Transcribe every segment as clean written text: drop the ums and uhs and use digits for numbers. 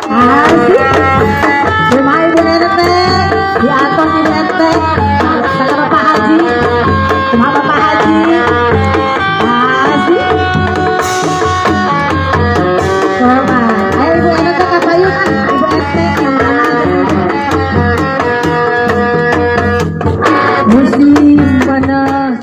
Asik. Kumaha Ibu RT? Diatos Ibu RT. Sama Bapak Haji. Kumaha Bapak Haji? Asik. Selamat. Ayo Ibu RT ka payun ah. Ibu RT yang mana? Musim panas.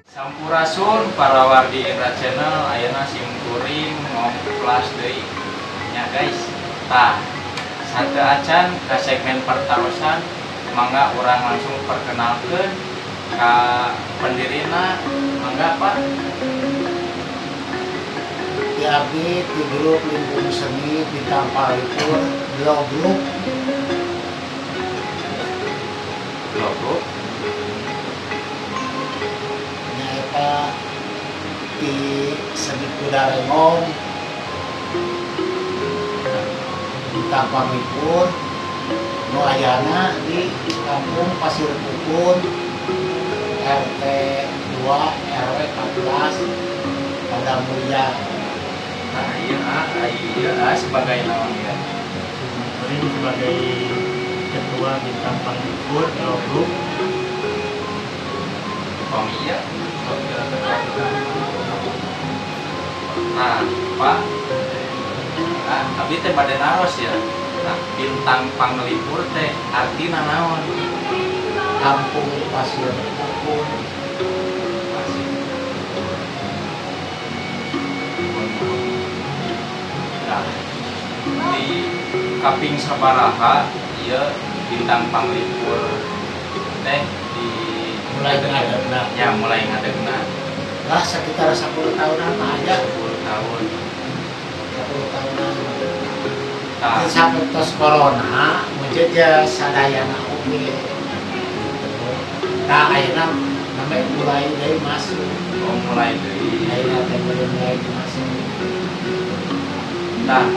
Sampurasun para wargi Indra Channel, ayeuna sim kuring ngomplas deui nya, guys. Tah, sateuacan ka segmen pertarosan, mangga urang langsung perkenalkeun ka pendirina. Mangga, Pak. Di abdi di grup Lingkung Seni Bintang Panglipur Blog Group. Logo. Nyaeta di seni kuda renggong Bintang Panglipur nu ayana di Kampung Pasir Pukun, RT 2 RW 14, Padang Mulia. Nah, iya ah, iya ah, sebagai naon ya? Kuring sebagai ketua Bintang Panglipur Blog Group. Pami iya, ketua Bintang. Nah, Pak, ah, abdi teh bade naros ya. Nah, Bintang Panglipur teh artina naon? Kampung Pasir Pukun. Pasir. Nah, di kaping sabaraha ieu Bintang Panglipur teh di Mulai ngadegna? Ya, mulai ngadegna. Lah, sekitar 10 tahunan mah aja. 10 tahun. 10 tahunan. Tah. Sampai tos corona menjadi sadayana oge. Nah, ayeuna namanya mulai dari masuk. Oh, mulai deui. Ayeuna teh mulai mulai masuk. Nah,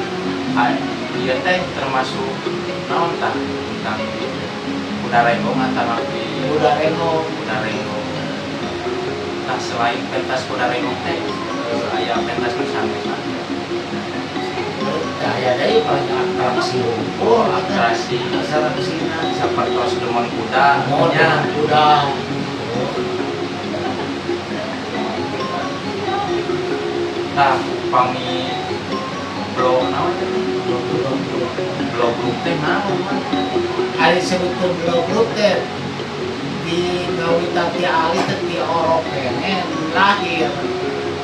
ieu teh termasuk naon tah? Bintang kuda renggong atanapi? Kuda renggong. Kuda renggong. Nah, selain pentas kuda renggong teh aya pentas nu sanesna? Aya deui, paling atraksi hungkul. Atraksi. Atraksina. Sapertos demen kuda. Mau nya. Kuda. Nah, upami blog naon teh? Blog grup teh naon, Mang? Ari sebutkeun blog grup teh di ngawitan ti alit teh, ti orok keneh lahir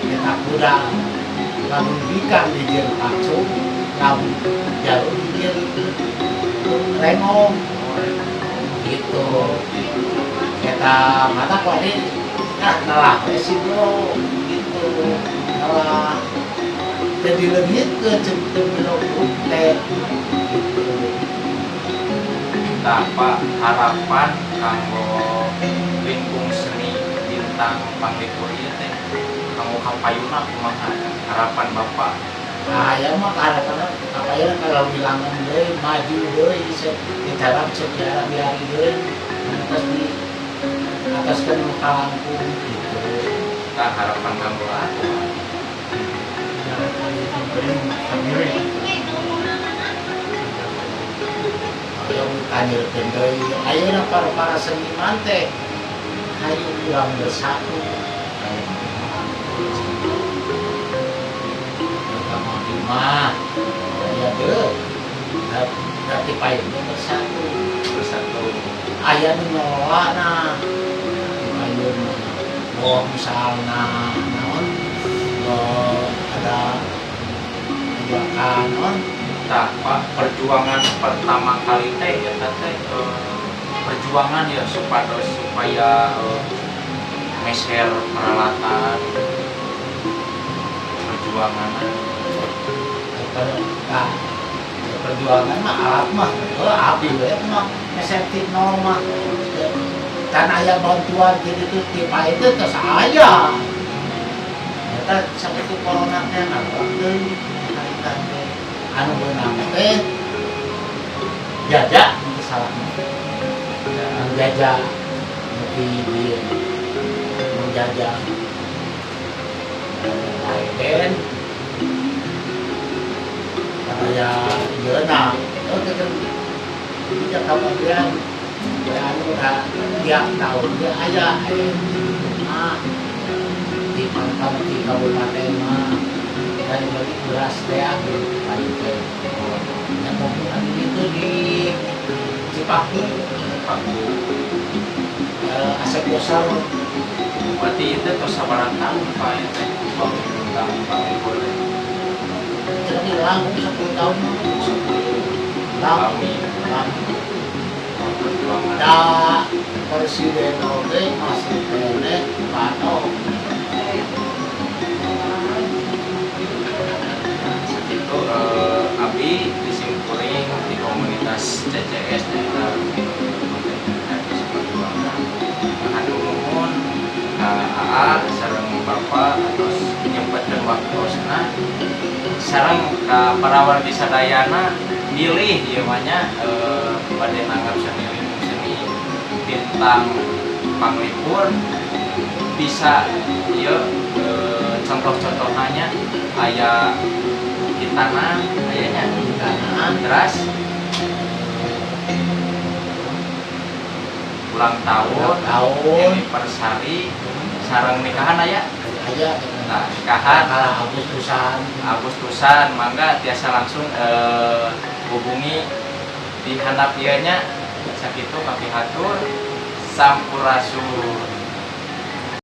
eta kuda, lamun bikang dijieun pacung, lamun jarum dijieun renggong gitu. Eta mata kuari ah nelah we si bro gitu, nelah teh dileungitkeun sebutkeun blog grup teh gitu. Tah, Pak, harapan kanggo lingkung seni Bintang Panglipur ieu teh kanggo kapayuna kumaha harapan Bapak? Nah, ya mah harapanna kapayuna kalau bilangan deui maju deui, ditarap sejarah biari deui atas di atas kan kalangkung gitu. Tah, harapan kanggo aku? Harapan kuring sami we. Ayo tanyerkeun deui ayeuna para para seniman teh, hayu urang bersatu. Terutama di mah aya deui berarti payun bersatu. Bersatu. Aya nu ngelola, nah di payun oh misalna naon, oh, ada ajakan naon. Tah, Pak, perjuangan pertama kali teh eta teh perjuangan ya supaya supaya meser peralatan, perjuangan. Nah, Perjuangan mah alat mah, oh, abdi we mah meser ti nol mah. Kan aya bantuan ti ditu ti itu tos aya. Eta sakitu corona teh ngalewat deui harita teh. Anu beunang teh jaja teu salah mah. Menjajah di dieu menjajah Biden aya ieu na, oh, teh di kabagian we anu da tiap tahun ge aya aya gitu mah di pangkam di kabupaten mah dan bagi beras teh gitu paling teh yang maupun anu itu di Cipaku. Paku. Asep Bosar. Berarti itu tos sabaraha tahun, Pak, ya teh upami bintang panglipur teh? Jadi langkung 10 tahun mah. 10. Langkung. Kami Langkung. perjuangan. Da presiden oge masih keneh Pak. Sakitu abdi di simkuring di komunitas CCS nyaeta konten kreatif perjuangan. Hatur nuhun ka AA sareng Bapak atos nyempetkeun waktosna sareng ka para wargi sadayana bilih ieu mah nya bade nanggap seni limbung, seni bintang panglipur bisa ieu contoh-contohnya aya khitanan ayanya. Khitanan. Terus ulang tahun, ulang tahun, anniversary sareng nikahan aya. Aya. Nah, nikahan. Kalah Agustusan. Agustusan, mangga tiasa langsung hubungi di handap ieu nya. Sakitu kapihatur, sampurasun.